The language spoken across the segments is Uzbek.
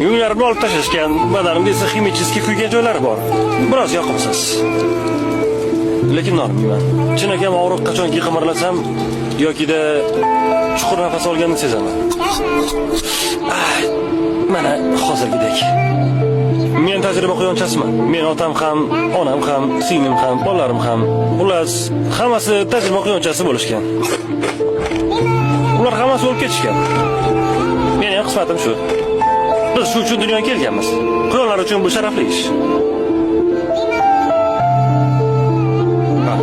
Yunglarimni olib tashlashgan, badanimda esa химический kuygan joylari bor. Biroz yoqimsiz. Lekin nolimayman. Chinakam og'riq qachonki qimirlasam yokida chuqur nafas olganini sezaman. Ah, mana hozirgidek. Men tajriba quyonchasiman. Men otam ham, onam ham, singlim ham, bolalarim ham. Xullas, hammasi tajriba quyonchasi bo'lishgan. Ular hammasi o'lib ketishgan. Meni ham qismatim shu. Biz shu uchun dunyoga kelganmiz. Quyonlar uchun bu sharafli ish. Ha.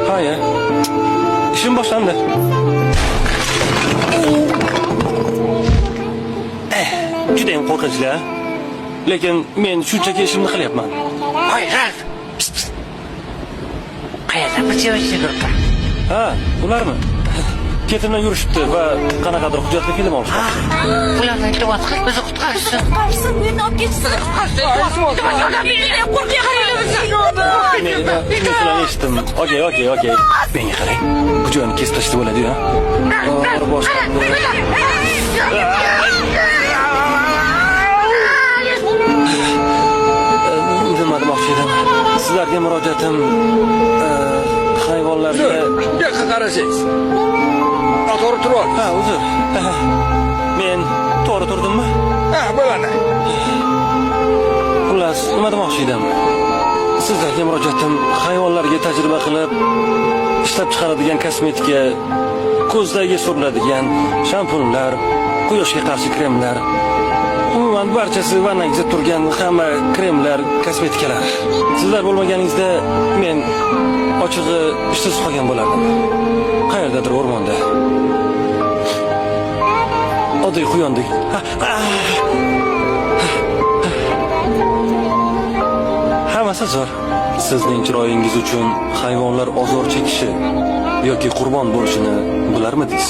Ha, ya. Ishim boshlandi. Judayam qo'rqinchli, a? Lekin men shunchaki ishimni qilyapman. Voy, Ralf. Pst, pst. Qayerda bir sevishli gruppa? Ha, ularmi? Ketimdan yurishibdi va qanaqadir hujjatli film olishmoqchi. Ularni iltimos qil, bizni qutqarishsin. Qutqarishsin, bu yerdan olib ketishsin. Qo'rqyapman. Men sizlarni eshitdim. Okey, okey, okey. Menga qarang. Bu joyni kesib tashlasa bo'ladi-yu, ha? Og'ir boshlandi. Nima demoqchi edim? Sizlarga murojaatim hayvonlarga. Bu yoqqa qarasangiz. Noto'g'ri turib oldi. Ha, uzr. Men to'g'ri turdimmi? Ha, bo'ladi. Xullas, nima demoqchi edim? Sizlarga murojaatim hayvonlarga tajriba qilib ishlab chiqaradigan kosmetika, ko'zdagi suriladigan shampunlar, quyoshga qarshi kremlar, umuman barchasi vannangizda turgan hamma kremlar, kosmetikalar. Sizlar bo'lmaganingizda men ochig'i ishsiz qolgan bo'lardim. Qayerdadir o'rmonda. Oddiy quyondek. Ha, ah. Hammasi zo'r. Sizning chiroyingiz uchun hayvonlar ozor chekishi yoki qurbon bo'lishini bilarmidingiz?